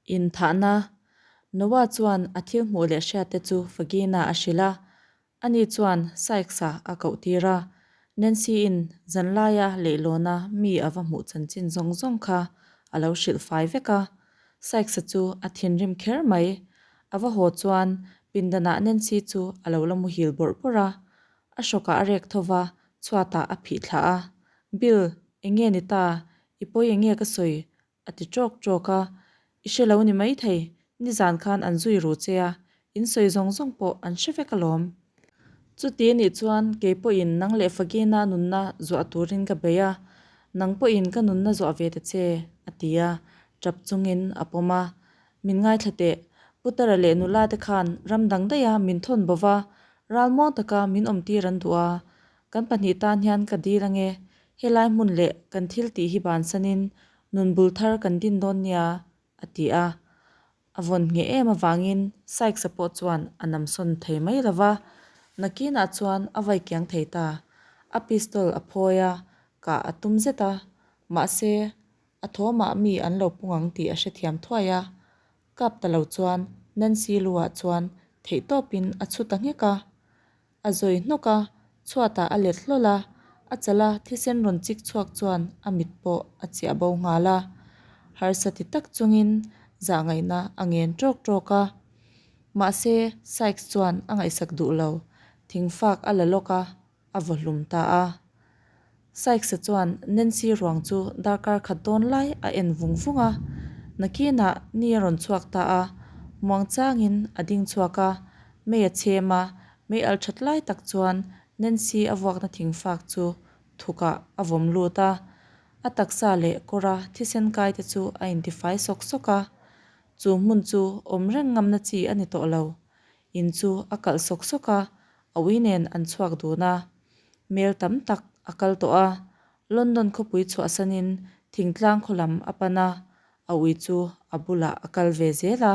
Inthahna, Noah chuan a thil hmuh leh hriatte chu Fagina a hrilh a, ani chuan Sykes-a a koh tir a. Nancy-in zanlaia leihlawna mi a va hmuh chanchin zawng zawng kha a lo hrilh fai vek a. Sykes-a chu a thinrim kher mai. A va haw chuan pindanah Nancy chu a lo la muhil bawrh bawrh a. A hrawkah a rek tho va, chhuatah a phih thlah a. Bill, eng nge ni ta? I pawi eng nge ka sawi? A ti ṭawk ṭawk a. I hre lo ni maithei, nizan khan an zui ru che a, in sawi zawng zawng pawh an hre vek alawm. Chuti anih chuan kei pawhin nang leh Fagina nunna zuah turin ka bei a, nang pawhin ka nunna zuah ve ta che, a ti a, ṭap chungin a pawm a. Min ngaithla teh, Putara leh nula te khan ram dang daiha min thawn bo va, ralmuang taka min awmtir an duh a, kan pahnih tan hian ka dil ange, Helai hmun leh kan thil tih hi bansanin nun bul thar kan din dawn nia, a ti a. A vawn ngheh em avangin Sykes-a pawh chuan a namsawn thei mai lo va, nakinah chuan a vai kiang thei ta. A pistol a phawi a, kah a tum zet a, mahse a thawmah mi an lo pung ang tih a hrethiam thuai a. Kap ta lo chuan Nancy lu-ah chuan theihtawpin a chhu ta nghek a. A zawi hnawk a, chhuatah a let hlawl a, a chala thisen rawn chik chhuak chuan a mit pawh a chiah bo nghal a. Harsa ti tak chungin zahngaihna a ngen ṭawk ṭawk a. Mahse, Sykes chuan a ngaihsak duh lo, thingfak a la lawk a, a vaw hlum ta a. Sykes-a chuan Nancy ruang chu darkar khat dawn lai a en vung vung a, nakinah ni a rawn chhuak ta a, muangchangin a ding chhuak a, mei a chhem a, mei al that lai tak chuan Nancy a vuakna thingfak chu thukah a vawm lut a, a taksa leh kawra thisen kai te chu a intifai sawk sawk a, chu hmun chu awm reng ngamna chi a ni tawh lo, in chu a kalh sawk sawk a, a ui nen an chhuak dun a. Mel tam tak a kal tawh a, London khawpui chhuahsanin thingtlang khaw lam a pan a, a ui chu a bulah a kal ve zel a.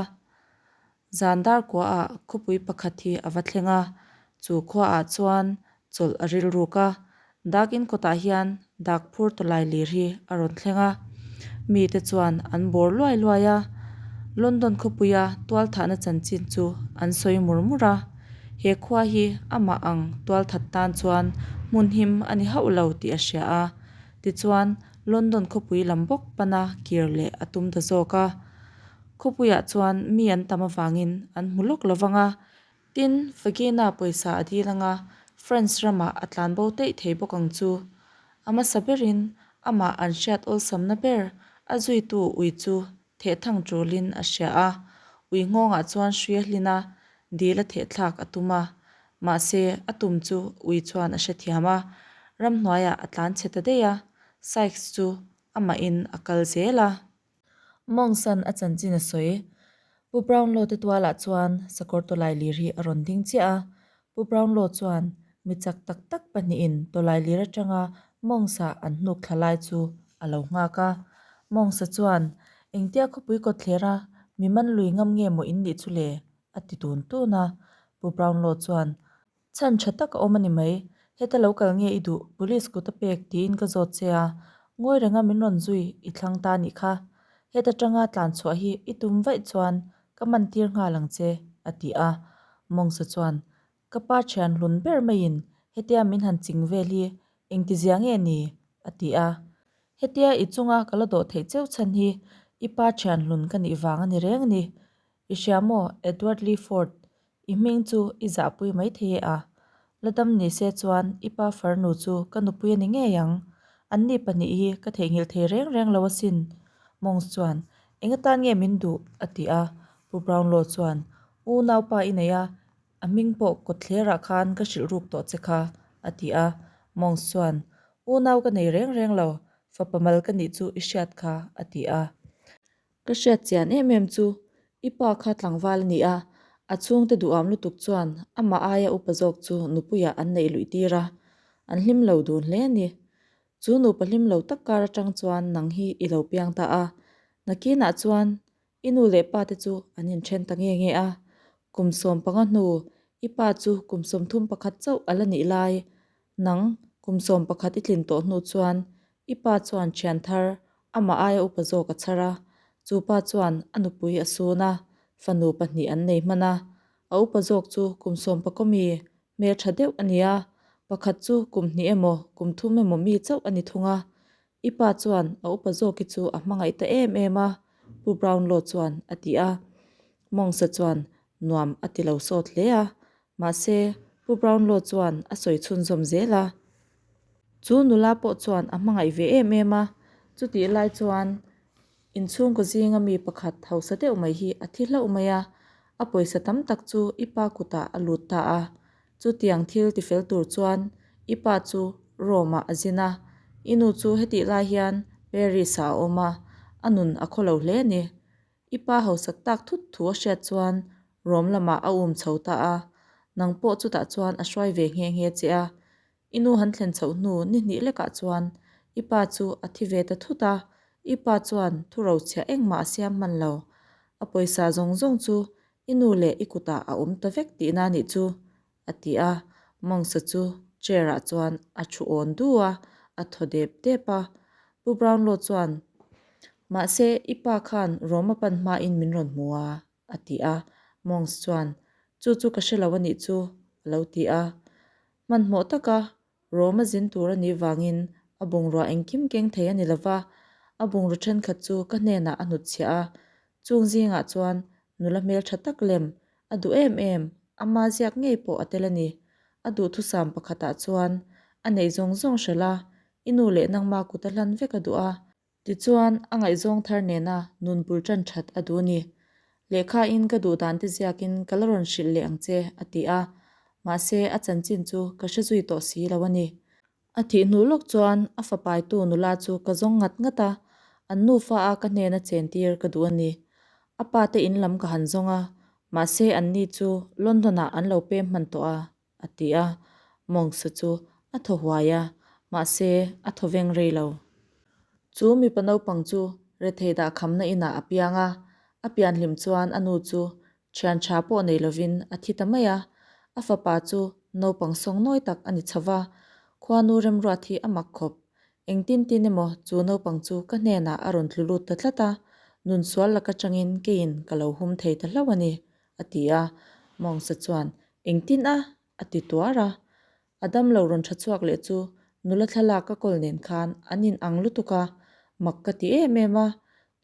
Zan dar kuaah khawpui pakhat hi a va thleng a, chu khuaah chuan chawlh a rilruk a, dak in kawtah hian dak phur tawlai lir hi a rawn thleng a, mite chuan an bawr luai luai a, London khawpuia tualthahna chanchin chu an sawi mur mur a, he khua hi amah ang tualthat tan chuan hmun him a ni hauh lo tih a hria a, tichuan London khawpui lam bawk pana kir leh a tum ta zawk a. Khawpuiah chuan mi an tam avangin an hmu lawk lo vang a, Tin, Fagina pawisa a dil anga France ramah a tlan bo teih thei bawk ang chu. A hmasa berin amah an hriat awlsamna ber a zuitu ui chu thehthang tulin a hria a, ui nghawngah chuan hrui a hlin a, dil a thehthlak a tum a. Mahse, a tum chu ui chuan a hrethiam a, ramhnuaiah a tlan chhe ta daih a, Sykes chu amahin a kal zel a. Mawngsan a chanchin a sawi. Pu Brownlow te tualah chuan sakawr tawlai lir hi a rawn ding chiah a. Pu Brownlow chuan mi chak tak tak pahnihin tawlai lir atanga Mawngsa an hnuk thla lai chu a lo nghak a. Mawngsa chuan, Engtia khawpui kawtthlera mi man lui ngam nge maw in nih chu le? a ti tun tun a. Pu Brownlow chuan, Chhan tha tak a awm a ni mai. Heta lo kal nge i duh, police kut a pek tiin ka zawt che a, ngawi renga min rawn zui i thlang ta nih kha. Heta tanga tlan chhuah hi i tum vaih chuan ka man tir nghal ang che, a ti a. Mawngsa chuan, Ka pa thian hlun ber maiin hetia min han ching vel hi engtizia nge ni? a ti a. Hetia i chunga ka la dawh theih cheu chhan hi i pa thian hlun ka nih vang a ni reng a ni. I hria maw, Edward Lee Ford, i hming chu i zahpui mai thei e a. La dam ni se chuan i pa farnu chu ka nupui a ni ngei ang. Anni pahnih hi ka theihnghilh thei reng reng lo asin. Monks chuan, Eng atan nge min duh? a ti a. Pu Brownlow chuan, U naupa i nei a, a hming pawh kawtthlerah khan ka hrilh ruk tawh che kha, a ti a. Monks chuan, U nau ka nei reng reng lo, fapa mal ka nih chu i hriat kha, a ti a. Ka hriat chian em em chu i pa kha tlangval a ni a, a chhungte duham lutuk chuan amah aia upa zawk chu nupuiah an neih luih tir a, an hlim lo dun hle a ni. Chu nupa hlim lo tak kar atang chuan nang hi i lo piang ta a, nakinah chuan i nu leh pa te chu an inthen ta nge nge a, kum 15 hnu i pa chu kum 31 chauh a la nih lai, nang kum 11 i tlin tawh hnu chuan i pa chuan thian thar Amah aia upa zawk a chhar a. Chu pa chuan a nupui a sun a, fanu pahnih an nei hman a. A upa zawk chu kum sawmpakaw mi, hmeltha deuh a ni a, pakhat chu kum hnih emaw kum thum emaw mi chauh a ni thung a. I pa chuan a upa zawki chu a hmangaih ta em em a, Pu Brownlow chuan a ti a. Mawngsa chuan nuam a ti lo sawt hle a, mahse Pu Brownlow chuan a sawi chhunzawm zel a. Chu nula pawh chuan a hmangaih ve em em a, chutih lai chuan inchhungkaw zinga mi pakhat hausa deuh mai hi a thi hlauh mai a, a pawisa tam tak chu i pa kutah a lut ta a. Chutiang thil tifel tur chuan i pa chu Rome-ah a zin a, i nu chu hetih lai hian Paris-ah a awm a, a nun a khaw lo hle a ni. I pa hausak tak thut thu a hriat chuan Rome lamah a um chho ta a, nang pawh chutah chuan a hruai ve nghe nghe che a. I nu han thlen chhoh hnu ni hnih lekah chuan i pa chu a thi ve ta thut a, i pa chuan thu rochhiah engmah a siam hman lo. A pawisa zawng zawng chu i nu leh i kutah a awm ta vek tihna nih chu, a ti a. Mawngsa chu chair ah chuan a thu awn du a, a thaw dep dep a. Pu Brownlow chuan, Mahse, i pa khan Rome a pan hmain min rawn hmu a, a ti a. Monks chuan, Chu chu ka hre lo a nih chu, a lo ti a. Hmanhmawh taka Rome a zin tur a nih vangin a bungrua engkim keng thei a ni lo va, a bungraw thenkhat chu ka hnenah a hnutchhiah a. Chung zingah chuan nula hmeltha tak lem a duh em em, ama ziak ngei pawh a tel a ni. A duhthusam pakhatah chuan a neih zawng zawng hrelh a, i nu leh nangma kut a hlan vek a duh a. Tichuan, a ngaihzawng thar nena nun bul tan that a duh a ni. Lehkhain ka duh dan te ziakin ka la rawn hrilh leh ang che, a ti a. Mahse, a chanchin chu ka hre zui tawh si lo a ni. A thih hnu lawk chuan a fapaitu nula chu ka zawng ngat ngat a, an nufa a ka hnena chentir ka duh a ni. A pa te in lam ka han zawng a, mahse anni chu London-ah an lo pem hman tawh a, a ti a. Mawngsa chu a thaw huai a, mahse a thaw veng rei lo. Chu mipa naupang chu rethei dah khamna inah a piang a, a pianhlim chuan a nu chu Thian tha pawh nei lovin a thi ta mai a, a fapa chu naupang sawng nawi tak a ni chho va, khuanu remruat hi a mak khawp. Engtin tin emaw chu naupang chu ka hnenah a rawn tlu lut ta tlat a, nun sual laka changin keiin ka lo hum thei ta hlauh a ni, a ti a. Mawngsa chuan, Engtin a? a ti tuar a. A damlo rawn tha chhuak leh chu nula thlalak ka kawl nen khan an in ang lutuk a, mak ka ti em em a,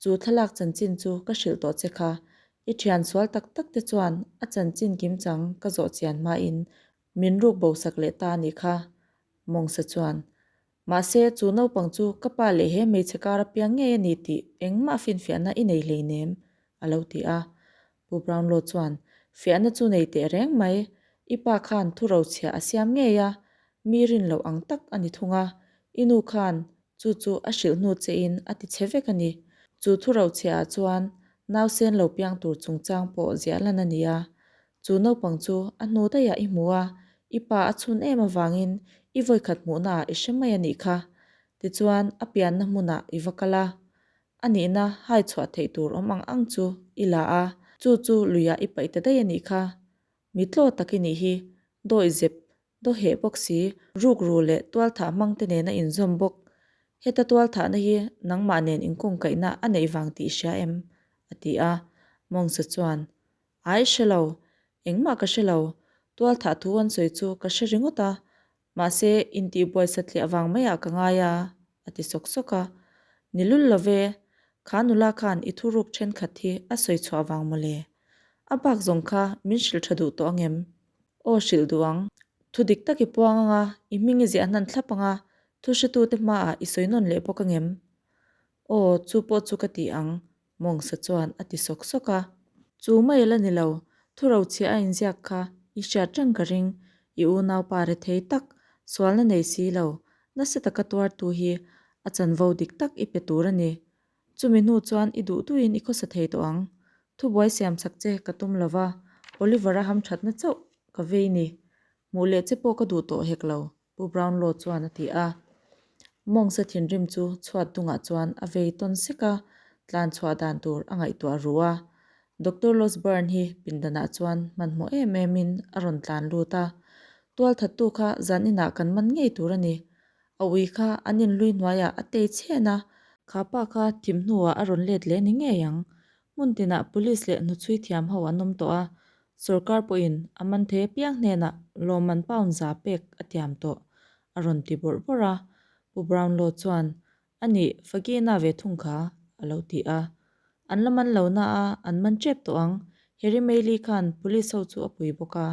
chu thlalak chanchin chu ka hrilh tawh che kha, i thian sual tak tak te chuan a chanchin kimchang ka zawh chian hmain min ruk bo sak leh ta a nih kha, Mawngsa chuan Mahse, chu naupang chu ka pa leh he hmeichhe kar apiang ngei a ni tih engmah finfiahna i nei hleinem, a lo ti a. Pu Brownlow chuan, Fiahna chu nei teh reng mai, i pa khan thu rochhiah a siam ngei a, mi rin loh ang tak a ni thung a, i nu khan chu chu a hrilh hnu chein a ti che vek a ni. Chu thu rochhiahah chuan nausen lo piang tur chungchang pawh ziah lan a ni a, Chu naupang chu a hnu daihah i hmu a, i pa a chhun em avangin i vawikhat hmuhnaah i hre mai a nih kha. Tichuan, a pianna hmunah i va kal a. A nihna hai chhuah theih tur awm ang ang chu i la a, chu chu luiah i paih ta daih a nih kha. Mi tlaw tak i nih hi, dawi zep Daw heh bawk si, rukru leh tualthah hmang te nen a inzawm bawk. Heta tualthahna hi nangmah nen inkungkaihna a neih vang tih i hria em? a ti a. Mawngsa chuan, Ai hre lo, engmah ka hre lo, tualthah thu an sawi chu ka hre ringawt a, mahse intihbuai satliah vang maiah ka ngai a, a ti sawk sawk a. Ni lul lo ve, kha nula khan i thuruk thenkhat hi a sawi chhuah vang mawle. A bak zawng kha min hrilh tha duh tawh angem? Aw hrilh duh ang. Thu dik tak i puang anga, i hming i ziah hnan thlap anga, thu hretute hmaah i sawi nawn leh bawk angem? Aw, chu pawh chu ka ti ang, Mawngsa chuan a ti sawk sawk a. Chu mai la ni lo, thu rochhiah a inziak kha i hriat reng ka ring, i unaupa rethei tak, sualna nei si lo, nasa taka tuartu hi a chanvo dik tak i pe tur a ni. Chumi hnu chuan i duh duhin i khawsa thei tawh ang. Thubuai siam chak che ka tum lo va, Oliver-a hamthatna chauh ka vei ni. Hmuh leh che pawh ka duh tawh hek lo, Pu Brownlow chuan a ti a. Mawngsa thinrim chu chhuat dungah chuan a vei tawn sek a, tlan chhuah dan tur a ngaihtuah ru a. Doctor Losberne hi pindanah chuan hmanhmawh em emin a rawn tlan lut a. Tualthattu kha zan inah kan man ngei tur a ni. A ui kha an inhlui hnuaiah a tei chhen a. Kha pa kha thim hnuah a rawn let leh ni ngei ang. Hmun tinah police leh hnuchhui thiam ho an awm tawh a, sorkar pawhin a man thei apiang hnenah lawmman pound za pek a tiam tawh, a rawn ti bawrh bawrh a. Pu Brownlow chuan, A nih, Fagina ve thung kha, a lo ti a. An la man lo na a, an man tep tawh ang. Harry Meili khan police ho chu a pui bawk a,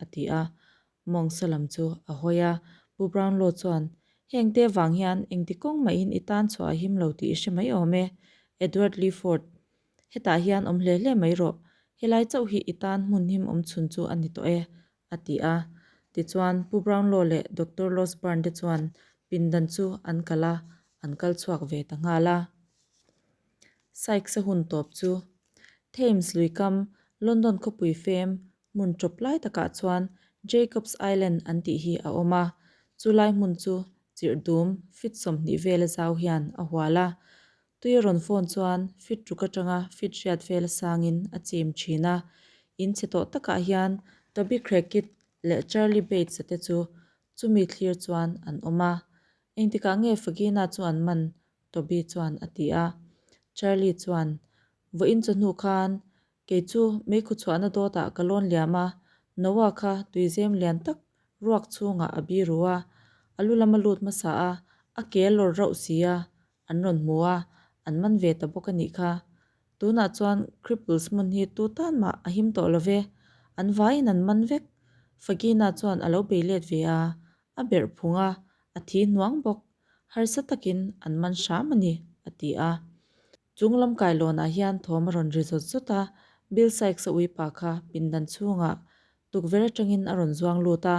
a ti a. Mawngsa lam chu a hawi a, Pu Brownlow chuan, Heng te vang hian engti kawng mahin i tan chhuah a him lo tih i hre mai awm e, Edward Leeford. Hetah hian awm hle hle mai rawh, helai chauh hi i tan hmun him awm chhun chu a ni tawh e, a ti a. Tichuan, Pu Brownlow leh Doctor Losberne te chuan pindan chu an kal a, an kal chhuak ve ta nghal a. Sykes-a hun tawp chu Thames luikam, London khawpui fem Hmun ṭawp lai takah chuan Jacob's Island an tih hi a awm a, chu lai hmun chu chirh dum feet 20 vela zau hian a hual a. Tui a rawn phone chuan feet ruk aṭanga feet riat vela sangin a chim ṭhin a. In chhe tawh takah hian Toby Crackit leh Charlie Bates-a te chu chumi thlir chuan an awm a. Engtikah nge Fagina chu an man? Toby chuan a ti a. Charlie chuan, Vawiin chawhnu khan Kei chu meikhu chhuahna dawtah ka lawn liam a, Noah kha tuizem lian tak ruak chhungah a biru a, a lu lam a lut hmasa a, a ke a lawr rauh si a, an rawn hmu a, an man ve ta bawk a nih kha. Tunah chuan Cripples hmun hi tu tan mah a him tawh lo ve, an vaiin an man vek. Fagina chuan a lo bei let ve a, a berh phung a, a thi hnuang bawk. Harsa takin an man hram a ni, a ti a. Chung lam kailawnah hian thawm a rawn ri zawt zawt a, Bill Sykes-a uipa kha pindan chhungah tukverh atangin a rawn zuang lut a,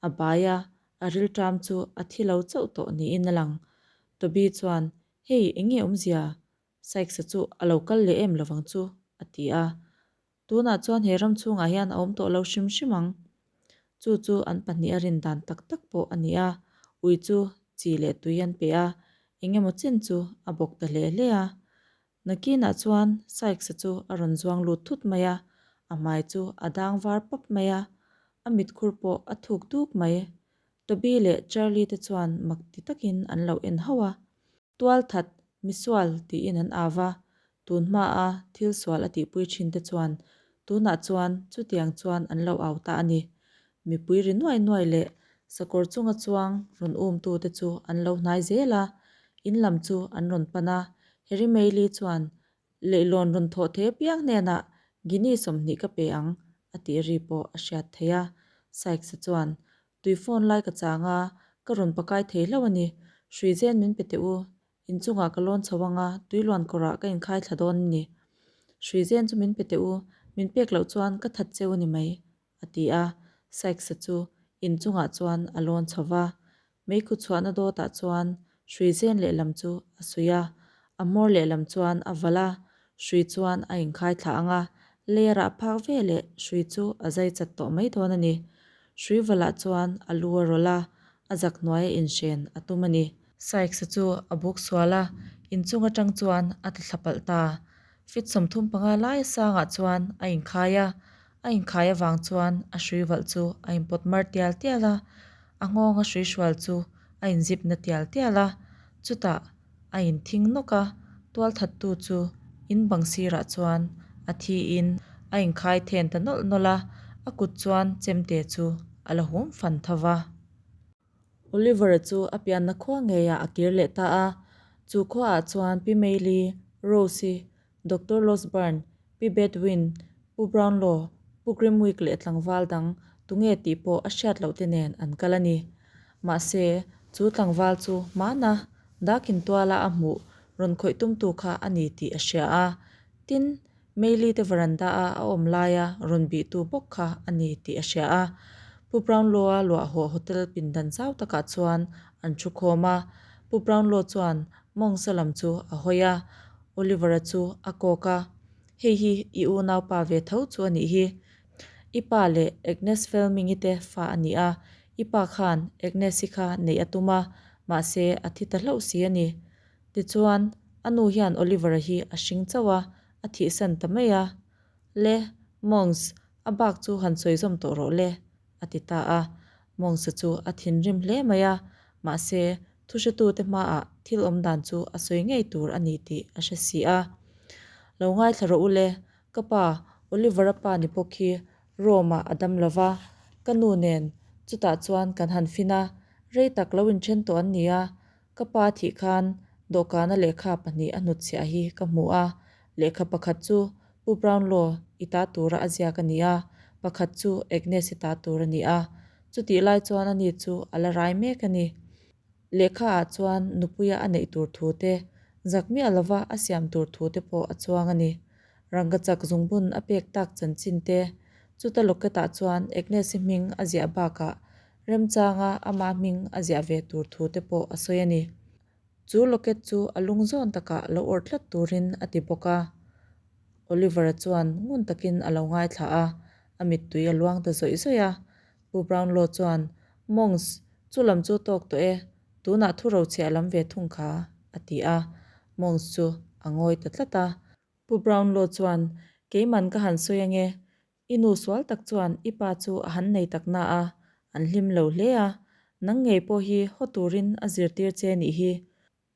a bai a, a rilṭam chu a thi lo chauh tawh niin a lang. Toby chuan, Hei, eng nge awmzia? Sykes-a chu a lo kal leh em lovang chu, a ti a. Tunah chuan he ram chhungah hian a awm tawh lo hrim hrim ang. Chu chu an pahnih a rin dan tak tak pawh a ni a, ui chu chi leh tui an pe a, eng emaw chen chu a bawk ta hle hle a. Nakinah chuan Sykes-a chu a rawn zuang lut thut mai a, a hmai chu a dang var pap mai a, a mitkhur pawh a thuk duk mai. Toby leh Charlie te chuan mak ti takin an lo en hauh a. Tualthat, misual tiin an au va, tun hmaa thil sual a tihpui thin te chuan tunah chuan chutiang chuan an lo au ta a ni. Mipui ri nuai nuai leh sakawr chunga chuang rawn umtu te chu an lo hnai zel a, in lam chu an rawn pan a, Harry Meili chuan Leihlawn rawn thawh thei apiang hnenah Guinea 20 ka pe ang, a tih ri pawh a hriat theih a. Sykes-a chuan, Tui phone lai ka chang a, ka rawn pakai thei hlauh a ni. Hrui zen min pe teh u, inchungah ka lawn chho ang a, tui luan kawrah ka inkhai thla dawn a ni. Hrui zen chu min pe teh u, min pek loh chuan ka that cheu a ni mai, a ti a. Sykes-a chu inchungah chuan a lawn chho va, Meikhu chhuahna dawtah chuan hrui zen lehlam chu a suih a, a hmawr lehlam chuan a valh a, hrui chuan a inkhai thla ang a, lei a rah phak ve leh hrui chu a zai chat tawh mai dawn a ni. Hrui valhah chuan a lu a rawlh a, a zak hnuaia inhren a tum a ni. Sykes-a chu a buk sual a, inchung atang chuan a tla thla palh ta. Feet 35 laia sangah chuan a inkhai a, A inkhai avang chuan a hrui valh chu a inpawt mar tial tial a, a nghawng a hrui hrual chu a inzip na tial tial a, chutah a inthing nawk a, tualthattu chu in bang sirah chuan a thiin a inkhai then ta nawlh nawlh a, a kut chuan chemte chu a la hum fan tho va. Oliver-a chu a pianna khua ngeiah a kir leh ta a, chu khuaah chuan Pi Meili, Rose-i, Doctor Losberne, Pi Bedwin, Pu Brownlow, Pu Grimwig leh tlangval dang tunge tih pawh a hriat loh te nen an kal a ni. Mahse, chu tlangval chu hmana Dakin tuala a hmuh rawn khawih tumtu kha a ni tih a hria a. Tin, Meili te veranda a a awm laia rawn bihtu bawk kha a ni tih a hria a. Pu Brownlow-a luahhawh hotel pindan zau takah chuan an thu khawm a. Pu Brownlow chuan mawngsa lam chu a hawi a, Oliver-a chu a kawk a, Hei hi i unaupa ve tho chu a nih hi. I pa leh Agnes Felming-i te fa a ni a, i pa khan Agnes-i kha neih a tum a, mahse a thi ta hlauh si a ni. Tichuan, a nu hian Oliver-a hi a hring chauh a, a thihsan ta mai a. Le, Monks, a bak chu han sawi zawm tawh rawh le, a ti ta a. Monks-a chu a thinrim hle mai a, mahse, Thuhretute hmaah thil awm dan chu a sawi ngei tur a ni tih a hre si a. Lo ngaithla rawh u le, ka pa, Oliver-a pa ni bawk hi Rome-ah a dam lo va, ka nu nen chutah chuan kan han fin a, rei tak lo inthen tawh an ni a, ka pa thih khan dawhkana lehkha pahnih a hnutchhiah hi ka hmu a, lehkha pakhat chu Pu Brownlow i ta tura a ziak a ni a, pakhat chu Agnes i ta tur a ni a. Chutih lai chuan ani chu a la rai mek a ni. Lehkha ah chuan nupuia a neih tur thu te, zak miah lova a siam tur thu te pawh a chuang a ni. Rangkachak zungbun a pek tak chanchin te, chuta locket ah chuan Agnes-i hming a ziah bakah remchanga ama hming a ziah ve tur thu te pawh a sawi a ni. Chu locket chu a lung zawn takah lo awrh tlat turin a ti bawk a. Oliver-a chuan ngun takin a lo ngaithla a, a mittui a luang ta zawih zawih a. Pu Brownlow chuan, Monks, chu lam chu tawk tawh e, tunah thu rochhiah lam ve thung kha, a ti a. Monks chu a ngawi ta tlat a. Pu Brownlow chuan, Keiman ka han sawi ange, I nu sual tak chuan i pa chu a han nei tak na a, an hlim lo hle a, nang ngei pawh hi haw turin a zirtir che nih hi.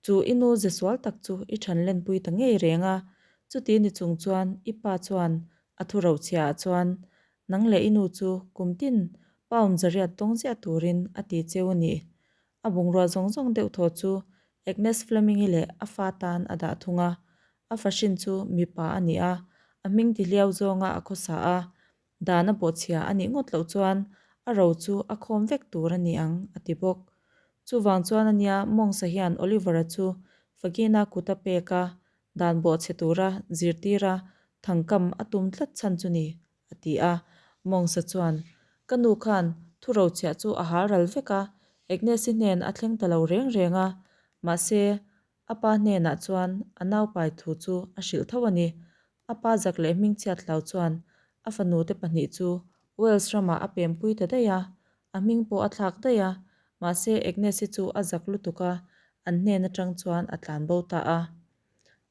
Chu i nu ze sual tak chu i than lenpui ta ngei reng a, chuti ni chung chuan i pa chuan a thu rochhiah ah chuan nang leh i nu chu kum tin pound zariat dawng ziah turin a ti cheu a ni. A bungrua zawng zawng deuh thaw chu Agnes Fleming-i leh a fa tan a dah thung a, a fa hrin chu mipa a ni a, a hming ti hliau zawnga a khawsa a, dan a bawhchhia a nih ngawt loh chuan a ro chu a khawm vek tur a ni ang, a ti bawk. Chuvang chuan a nia Mawngsa hian Oliver-a chu Fagina kut a pek a, dan bawhchhe tura zirtira thangkam a tum tlat chhan chu ni, a ti a. Mawngsa chuan, Ka nu khan thu rochhiah chu a hal ral vek a, Agnes-i hnen a thleng ta lo reng reng a, mahse, a pa hnenah chuan a naupai thu chu a hrilh tho a ni. A pa zak leh hmingchhiat hlau chuan a fanute pahnih chu Wales ramah a pempui ta daih a, a hming pawh a thlak daih a, mahse Agnes-i chu a zak lutuk a, an hnen atang chuan a tlan bo ta a.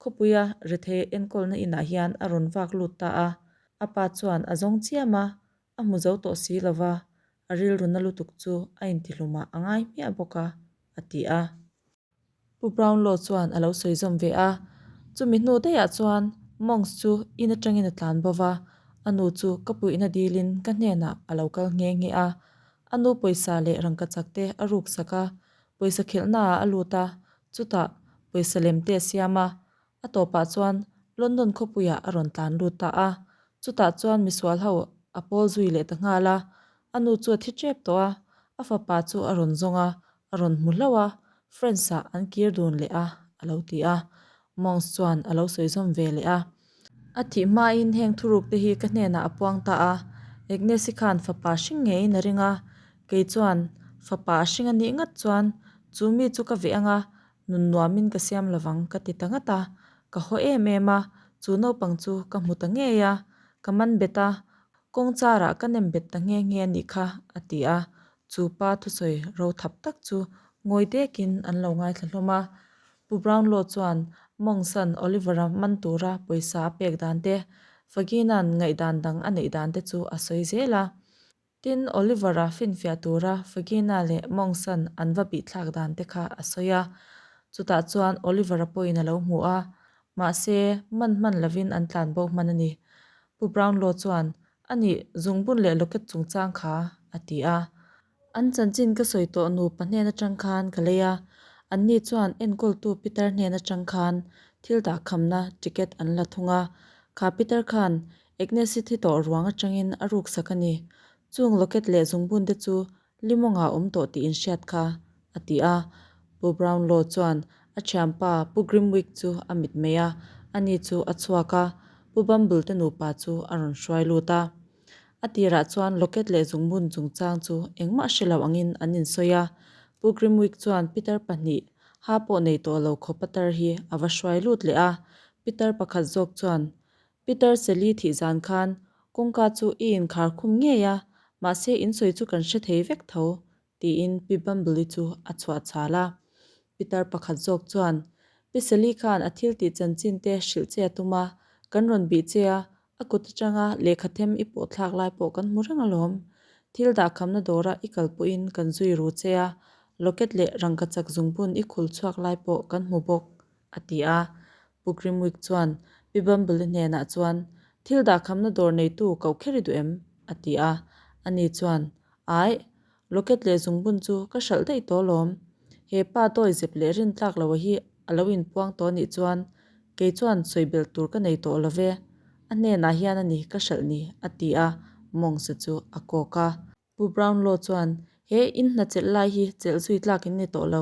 Khawpuia rethei enkawlna inah hian a rawn vak lut ta a, a pa chuan a zawng chiam a, a hmu zo tawh si lo va, a rilru na lutuk chu a intihlumah a ngai hmiah bawk a, a ti a. Pu Brownlow chuan a lo sawi zawm ve a, chumi hnu daihah chuan Monks chu in atangin a tlan bo va, a nu chu ka puihna dilin ka hnenah a lo kal nghe nghe a, a nu pawisa leh rangkachak te a ruksak a, pawisa khelhnaah a lut a, Chutah pawisa lem te a siam a, a tawpah chuan London khawpuiah a rawn tlan lut ta a. Chutah chuan misual ho a pawl zui leh ta nghal a, a nu chu a thi tep tawh a, a fapa chu a rawn zawng a, a rawn hmu hlauh a, France-ah an kir dun leh a, a lo ti a. Monks chuan a lo sawi zawm ve leh a. A thih hmain heng thuruk te hi ka hnenah a puang ta a, Agnes-i khan fapa hring ngeiin a ring a, kei chuan fapa a hring a nih ngat chuan chu mi chu ka veh anga nun nuamin ka siam lovang ka ti ta ngat a, ka haw em em a, chu naupang chu ka hmu ta ngei a, ka man bet a, kawng charah ka nem bet ta nghe nghe a nih kha a ti a, Chu pa thusawi ro thap tak chu ngawi dekin an lo ngaithla hlawm a. Pu Brownlow chuan Monks-a'n Oliver-a man tura pawisa a pek dan te, Fagin-a'n ngaihdan dang a neih dan te chu a sawi zel a. Tin, Oliver-a finfiah tura Fagin-a leh Monks-a'n an va bihthlak dan te kha a sawi a. Chutah chuan Oliver-a pawhin a lo hmu a, mahse man hman lovin an tlanbo hman a ni. Pu Brownlow chuan A nih, zungbun leh locket chungchang kha, a ti a. An chanchin ka sawi tawh nupa hnen atang khan ka lei a, anni chuan enkawltu Peter hnen atang khan thil dahkhamna ticket an la thung a. Kha Peter khan Agnes-i thi tawh ruang atangin a ruksak a ni. Chung locket leh zungbun te chu Limawngah awm tawh tih inhriat kha, a ti a. Pu Brownlow chuan a thianpa Pu Grimwig chu a mitmei a, ani chu a chhuak a, Pu Bumble te nupa chu a rawn hruai lut a. A tirah chuan locket leh zungbun chungchang chu engmah hre lo angin an insawi a. Pu Grimwig chuan Peter pahnih ha pawh nei tawh lo khawpa tar hi a va hruai lut leh a. Peter pakhat zawk chuan Peter Sally thih zan khan kawngka chu i inkhar khum ngei a, mahse in sawi chu kan hre thei vek tho, tiin Pi Bumble-i chu a chhuah chhal a. Peter pakhat zawk chuan, Pi Sally khan a thil tih chanchin te hrilh che a tum a, kan rawn bih che a, a kut atanga lehkha them i pawh thlak lai pawh kan hmu reng alawm. Thil dahkhamna dawra i kal pawhin kan zui ru che a, Locket leh rangkachak zungbun i khul chhuak lai pawh kan hmu bawk, a ti a. Pu Grimwig chuan Pi Bumble-i hnenah chuan, Thil dahkhamna dawr neitu koh kher i duh em? a ti a. Ani chuan, Aih, Locket leh zungbun chu ka hralh daih tawh alawm. He pa dawi zep leh rin tlak loh hi a lo inpuang tawh anih chuan kei chuan sawi belh tur ka nei tawh lo ve. A hnenah hian a ni ka hralh ni, a ti a, Monks-a chu a kawk a. Pu Brownlow chuan, He in hna chelh lai hi chelh zui tlak in ni tawh lo,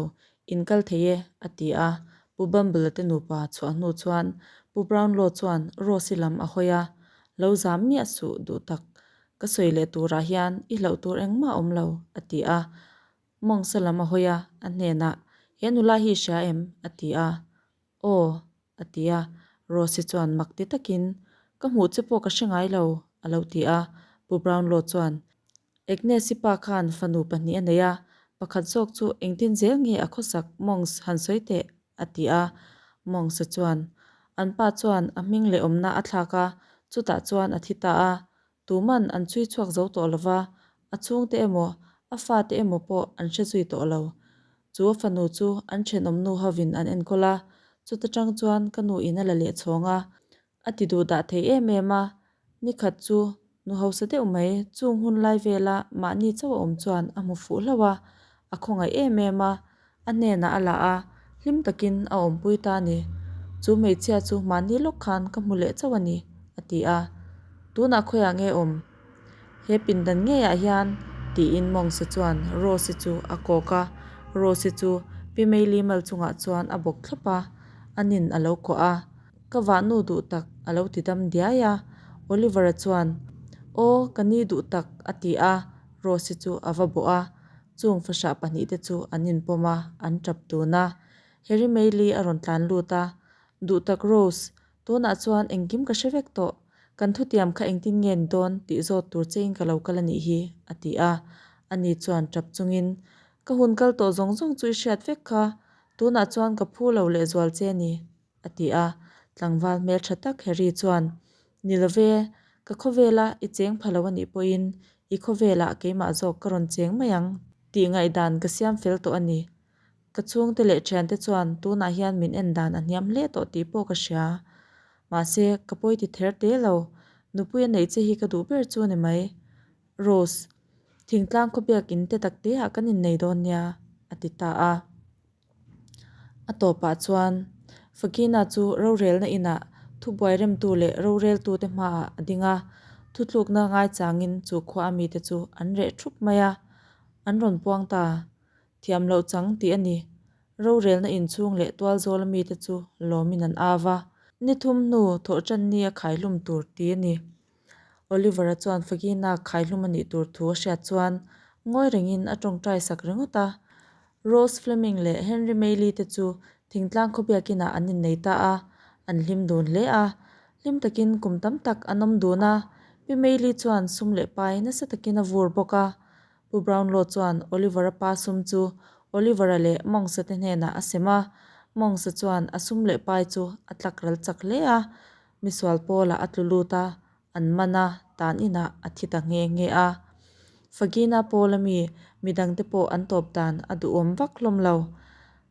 in kal thei e, a ti a. Pu Bumble-a te nupa chhuah hnu chuan Pu Brownlow chuan Rose-i lam a hawi a, Lo zam miah suh duh tak, ka sawi leh turah hian i hlauh tur engmah a awm lo, a ti a. Mawngsa lam a hawi a, a hnenah, He nula hi i hria em? a ti a. Aw, a ti a. Rose-i chuan mak ti takin, Ka hmuh che pawh ka hre ngai lo, a lo ti a. Pu Brownlow chuan, Agnes-i pa khan fanu pahnih a nei a, pakhat zawk chu engtin zel nge a khawsak Monks han sawi teh, a ti a. Monks-a chuan, An pa chuan a hming leh awmna a thlak a, chutah chuan a thi ta a. Tuman an chhui chhuak zo tawh lo va, a chhungte emaw, a fate emaw pawh an hre zui tawh lo. Chu a fanu chu an thenawm nu hovin an enkawl a, chuta tang chuan ka nu in a la leh chhawng a, a ti duh dah thei em em a. Ni khat chu nu hausa deuh mai chung hun lai vela mahni chauh a awm chuan a hmu fuh hlauh a, a khawngaih em em a, A hnenah a la a, hlim takin a awmpui ta a ni. Chu hmeichhia chu mahni lawk khan ka hmu leh chauh a ni, a ti a. Tunah khawiah nge awm? He pindan ngeiah hian, tiin Mawngsa chuan Rose-i chu a kawk a. Rose-i chu Pi Meili mal chungah chuan a bawk thlawp a, a nin a lo kuah a. Ka vahnu duh tak a lo ti dam diai a. Oliver-a chuan, Aw, ka ni duh tak, a ti a. Rose-i chu a va bawh a. Chung fahrah pahnihte chu an inpawm a, an tap dun a. Harry Meili a rawn tlan lut a, Duhtak Rose, tunah chuan engkim ka hre vek tawh. Kan thutiam kha engtin nge ni dawn tih zawt tur chein ka lo kal a nih hi, a ti a. Ani chuan tap chungin, Ka hun kal tawh zawng zawng chu i hriat vek kha, tunah chuan ka phu lo lehzual che a ni, a ti a. Tlangval hmeltha tak Harry chuan, Ni lo ve, ka khawvela i cheng pha lo a nih pawhin i khawvelah keimah zawk ka rawn cheng mai ang tih ngaihdan ka siam fel tawh a ni. Ka chhungte leh thiante chuan tunah hian min en dan a hniam hle tawh tih pawh ka hria. Mahse, ka pawi ti ther te lo. Nupui a neih che hi ka duh ber chu a ni mai. Rose, thingtlang khawbiak in te tak teah kan innei dawn nia, a ti ta a. A tawpah chuan Fakina chu rorelna inah thubuai remtu leh roreltute hmaah a ding a, thutlukna ngaichangin chu khua a mite chu an reh thup mai a, an rawn puang ta. Thiam loh chang tih a ni. Rorelna inchhung leh tualzawl a mite chu lawmin an au va. Ni thum hnu thawhṭan ni a khaihlum tur ti a ni. Oliver-a chuan Fagina khaihlum a nih tur thu a hriat chuan ngawi rengin a tawngtai sak ringawt a. Rose Fleming leh Henry Maylie te chu thingtlang khawbiak inah an innei ta a, an hlim dun hle a. Hlim takin kum tam tak an awm dun a, Pi Maylie chuan sum leh pai nasa takin a vur bawk a. Pu Brownlow chuan Oliver-a pa sum chu Oliver-a leh Monks-a te hnenah a sem a. Monks-a chuan a sum leh pai chu a tlak ral chak hle a. Misual pawlah a tlu lut a, an man a, tan inah a thi ta nghe nghe a. Fagina pawla mi midangte pawh an tawp dan a duhawm vak hlawm lo.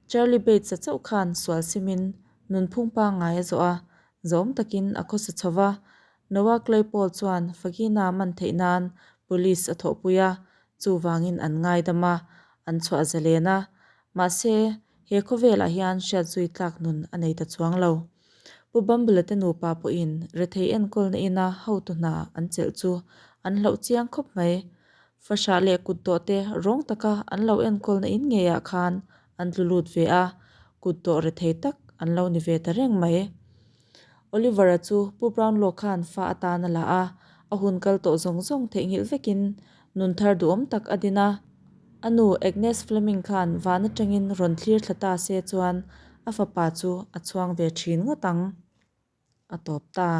Charlie Bates-a chauh khan sual simin nunphung pangngai a zawh a, zawm takin a khawsa chho va. Noah Claypole chuan Fagina man theih nan police a thawhpui a, chuvangin an ngaidam a, an chhuah zalen a. Mahse, he khawvelah hian hriat zui tlak nun a nei ta chuang lo. Pu Bumble te nupa pawhin rethei enkawlna ina hotu hna an chelh chu an hlauh chiang khawp mai. Fahrah leh kutdawh te rawng taka an lo enkawlna in ngeiah khan an tlu lut ve a, kutdawh rethei tak an lo ni ve ta reng mai. Oliver-a chu Pu Brownlow khan fa atan a la a, a hun kal tawh zawng zawng theihnghilh vekin nun thar duhawm tak a din a. A nu Agnes Fleming khan van atangin rawn thlir thla ta se chuan a fapa chu a chhuang ve thin ngawt ang. A tawp ta.